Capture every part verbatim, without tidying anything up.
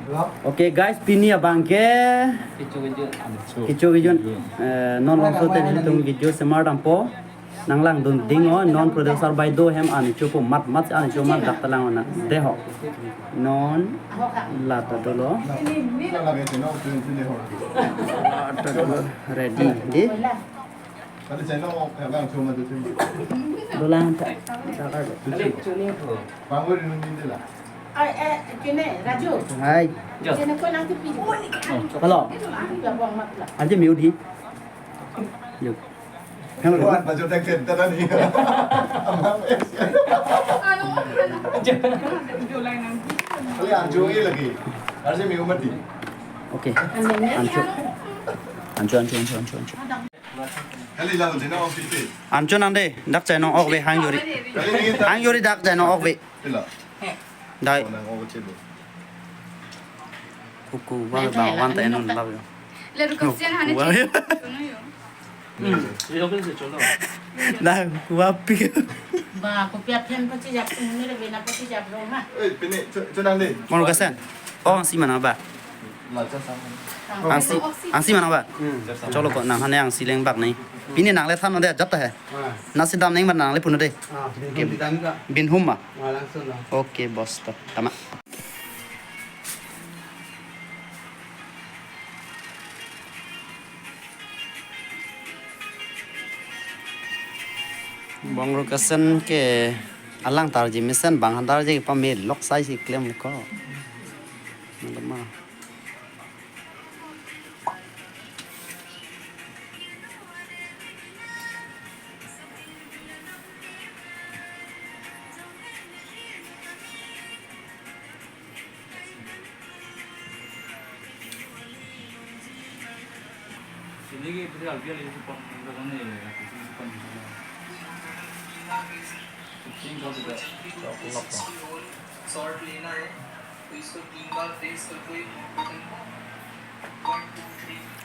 Okay guys, pini abang ke kecho kejun. Eh, non bangso te ilitum video semar dampo. Nanglangdun ding o, non producer bai do hem an chopo mat mat an chomat dak ta lang ona. Deho. Non la ta dolo. La ta dolo. Ready, di. Dolang ta. Dak ado. Pangwe rinun din de la. Ay, eh, kene, Raju. Hai. Kene ko nang kepi. Hello. Labang mat la. Aja miu di. Yuk. Hello. Wan, baju tak kenta tadi. Amang es. Kali Arjo lagi. Arjo miu mati. Okay. Ancho. Ancho, ancho, ancho, ancho, ancho. Kali lang jena office. Ancho nang de, dak chai nong ok ve hang jori. Kali ni ta. Hang jori dak chai nong ok ve. Tila. Dai. Nang ok chebo. Kuku, wa ba wan ta enon ba yo. Le ruko sian hane. Kuku, wa. Chelo yo. Hmm. Ye office se cholo. Na, kuku wa pi. Ba, kopi aphan pachijap, mune re bena pachijap ro ma. Eh, pini, cho, cho nang de. Mono kasen. Oh, si mana ba? Lacha sama. Angsi, angsi mana ba? Hmm. Cholo ko nang hane angsi leng bak nai. Pini nang le than de jat ta he. Ah. Nasi dam neng ba nang le puno de. Ah, bin hum di dam ka. Bin hum ma? Ah, langsung na. Okay, boss to. Tama. Bong ro kasen ke alang tarji mesen bang han tarji pame lok sai si klem ko. Nang ma.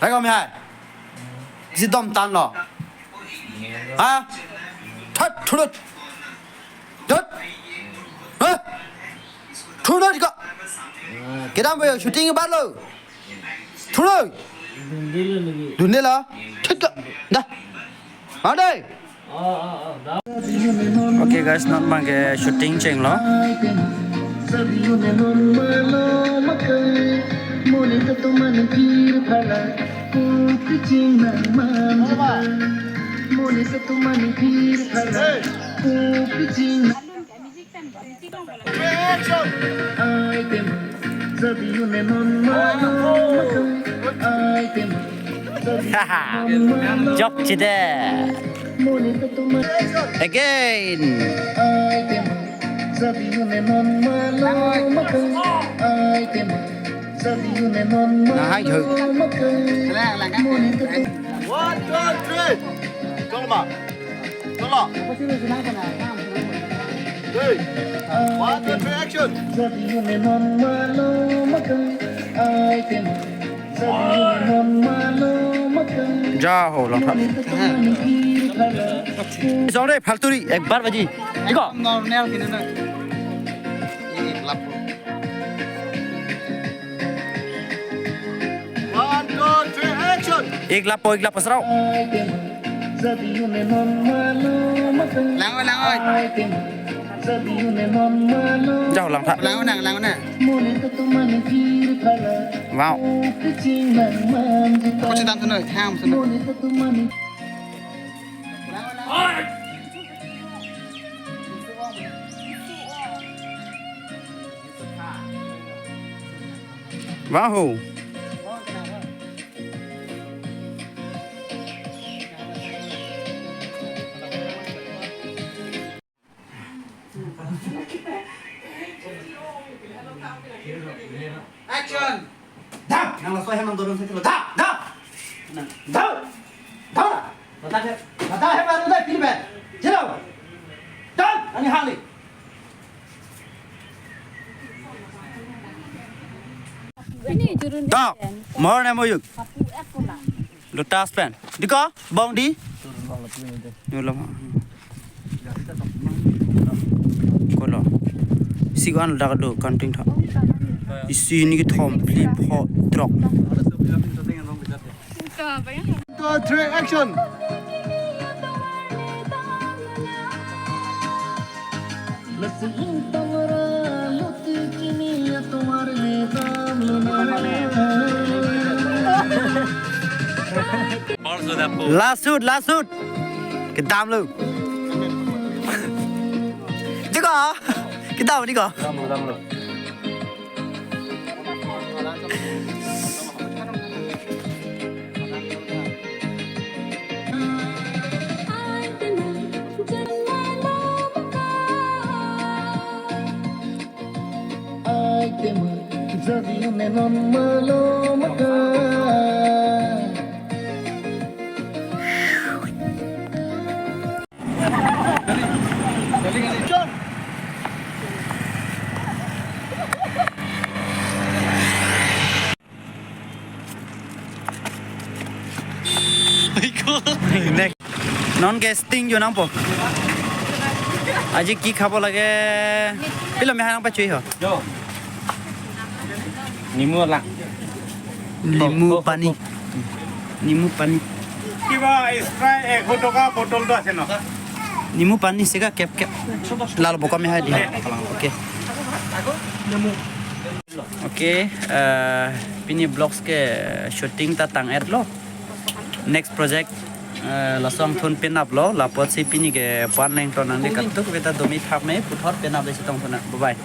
Hai ko mi hai. Isi dom tan lo. Ha? Thut, thut. Thut. Ha? Thut ko. Kedam ko shooting bar lo. Thut. Dundela. Thut ko. Da. Ade. Okay guys, non bang ke shooting chenglo. Jok chide. Again. Nahai jok. One, two, three. Cholo ma. Cholo. Hey. One, two, three, action. Ja ho, Langtha. Song re, phaltu ri, ek bar baji. Iko. Normal kina na. Ek lap. One, two, three, action. Ek lap po, ek lap pasrao. Lang oi, lang oi. Ja ho, Langtha. Lang oi, lang, lang oi. Wow. Ako si Dam Sunoi, Ham Sunoi. Wow. Action. Dam! Nang laso hem nang dorong sentro. Dam! Dam! Nang, dam! Dam! Bata he, bata he baru dai pil ben. Jelo. Dam! Ani hali. Ini jurun. Dam! Mor ne moyuk. Lotus pen. Diko, bong di. Nyulam. Kolo. Si ko an dak do kanting tha. Isi, hini, kethom, phli, pho, throk. Two, three, action. Last shoot, last shoot. Kedam lo. Diko. Kedam, diko. Next. Non guesting jo nangpo. Aji ki khabo lage? Pilo me hanang pachui ho. Jo. Nimu lang. Nimu pani. Nimu pani. Kiba Sprite ekho toka bottle to ase no? Nimu pani sega kep kep. Lalo bokam hai di. Okay. Okay, eh, pini vlogs ke shooting ta tang-et lo. Next project, eh, laso angthun penap lo, lapotsi pini ke pan leng ton nangli katuk beta domi thap me puthot penap le chetong thuna. Bye bye.